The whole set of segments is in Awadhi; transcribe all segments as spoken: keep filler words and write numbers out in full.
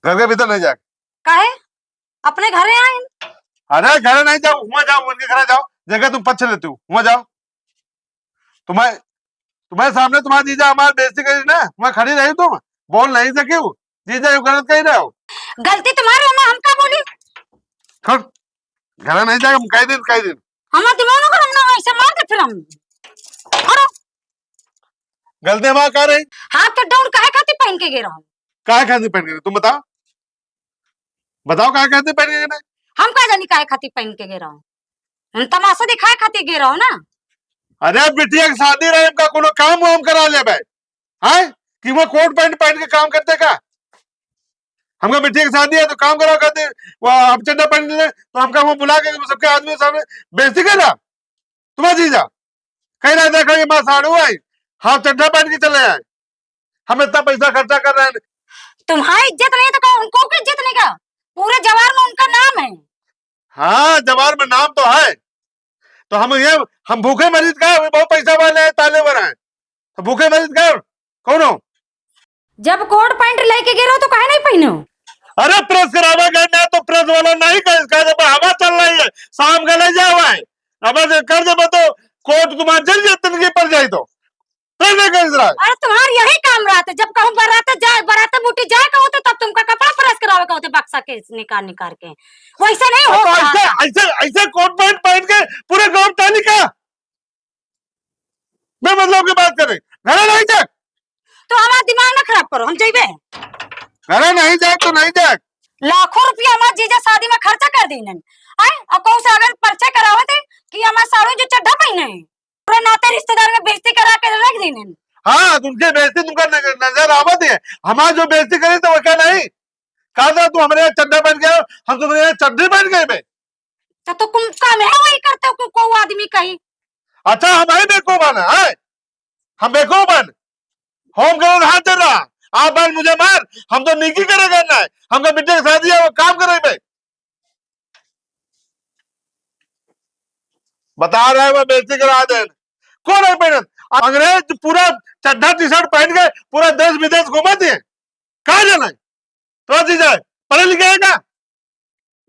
घर के भीतर नहीं जाए। काहे? अपने घरे आए। अरे, घरे नहीं जाओ, हुआ जाओ, उनके घरे जाओ, जगह तुम पक्ष लेते हो, हुआ जाओ। तुम्हें, तुम्हारे सामने तुम्हारा जीजा हमारी बेइज्जती करी ना, वहाँ खड़ी रही तुम, बोल नहीं सके हो, जीजा यू गलत कही रहे हो। गलती तुम्हारी हो ना, हम का बोली? छोड़, घरे नहीं जाए, हम कह दिन, कह दिन। हमार दिमाग ना गरम ना हो, ऐसे मार दे फिर हम। अरे। गलती हमार का रही? हाफ चड्ढा उन काहे खातिर पहन के गे रहो? काहे खातिर पहन के गे? तुम बताओ। बताओ काहे खातिर पहन के गे रहे? हम का जानी काहे खातिर पहन के गे रहो? हम तमाशा दिखाए खातिर गे रहो ना। अरे बिटिया के शादी रहे, हमका कोनो काम वाम करा लेबे। हैं? कि वो कोट पैंट पहन के काम करते का? हमका बिटिया के शादी है तो काम करा करते, वो हाफ चड्ढा पहन के, तो हमका वो बुला के सबके आदमी सामने बेइज्जती करा। तुम्हारा जीजा कहीं ना देखा, ये माँ साड़ू आई, हाफ चड्ढा पहन के चले आए, हम इतना पैसा खर्चा कर रहे हैं। तुम्हारी इज्जत नहीं तो का, उनको की इज्जत नहीं का? पूरे जवार में उनका नाम है। हाँ, जवार में नाम तो है, तो हम ये, हम भूखे मरीज का है, वो बहुत पैसा वाले हैं, ताले वाला है, तो भूखे मरीज का कौन हो? जब कोट पैंट लेके गे रहो तो काहे नहीं पहने हो? अरे प्रेस करावे गए ना तो प्रेस वाला नहीं कहे, इसका जब हवा चल रही है, शाम का ले जाओ है, अब ऐसे कर जब तो कोट तुम्हारा जल जाए, तनकी पड़ जाए तो प्रेस नहीं कहे इसरा। अरे तुम्हार यही काम रहते, जब कहूँ बराते जाए, बराते बूटी जाए कहो तो तब तुमका कपड़ा प्रेस करावे कहो तो बक्सा के निकाल निकाल के, वैसे नहीं तो होता। ऐसे, ऐसे, ऐसे कोट पैंट पहन के पूरे गांव ताली का बेमतलब की बात करे, घरे नहीं जाए। तो हमार दिमाग ना खराब करो, हम जइबे। घरे नहीं जाए तो नहीं जाए। लाखों रुपया हमार जीजा शादी में खर्चा कर दीनन, आए, और कहूँ से अगर परिचय करावत है कि हमार साड़ू जो चड्ढा पहने है, पूरा नाते रिश्तेदार में बेइज्जती करा के रख दीनन। हाँ, उनके बेइज्जती तुमका नजर, नजर आवत है, हमार जो बेइज्जती करे तो वो क्या नहीं? का था तू हमरे यहाँ चड्ढा पहन के आयो, हम तुम्हारे यहाँ चड्ढी पहन के अइबे? तो, तो तुम काम है वही करते हो, को, को आदमी कही। अच्छा, हम है बेवकूफ है ना, हैं? हम बेवकूफ हैं? होम ग्राउंड हाथ दे रहा, आप बार मुझे मार, हम तो नीकी करे करना है, हमका बिटिया के शादी है, वो काम करे बे। बता रहे हैं, वो बेइज्जती करा दे। कौन है पहनत? अंग्रेज पूरा चड्ढा टी शर्ट पहन के पूरा देश विदेश घूमत है, कहाँ जाना है? तो जीजा, पढ़े लिखे है का?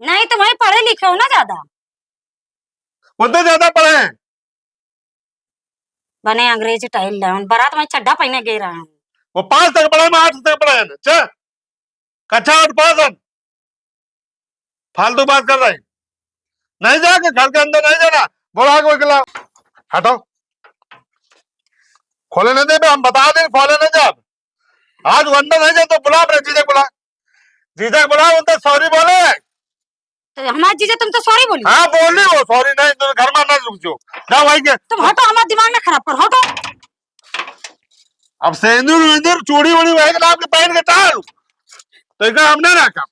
नहीं, तुम वही पढ़े लिखे हो ना ज्यादा। उतने ज्यादा पढ़े हैं। बने अंग्रेज टहल रहे हैं, बारात में चड्ढा पहने गे रहे हैं। वो पाँच तक पढ़े, मैं आठ तक पढ़े हैं। अच्छा, कक्षा आठ पास हम। फालतू बात कर रहे हैं। नहीं जाके घर के अंदर नहीं जाना। बोला कोई के ला, हटो। खोले नहीं देबे, हम बता दें, खोले नहीं जाब। आज वो अंदर नहीं जाए तो बुला अपने जीजा के बुला। जीजा के बुला, उनसे सॉरी बोले। तो हमार जीजा तुम तो सॉरी बोली। हाँ, बोली वो सॉरी नहीं, तो घर में ना रुक जो। जा भाई के। तुम हटो, हमार दिमाग ना खराब कर, हटो। अब सेंदूर वेंदूर, चूड़ी वूड़ी वही के नाम के पहन के टाल। तो इनका हमने रखा।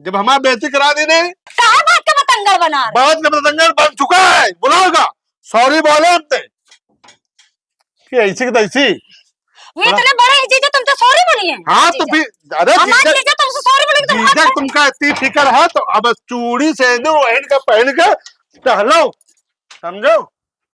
जब हमार बेइज्जती करा दी नहीं। काहे बात के बतंगड़ बना रहे? बात के बतंगड़ बन चुका है, बुलाओगा। सॉरी बोले हमसे। कि ऐसी की तैसी। ये हाँ। इतने बड़े हैं जीजा, तुम तो सॉरी बोली हैं। हाँ, तो जीजा। फिर, अरे हमारे जीजा, जीजा तुमसे सॉरी बोलेंगे तो जीजा, तुमका इतनी फिक्र है तो अब चूड़ी सेंदूर वही का पहन के टहलो, समझो?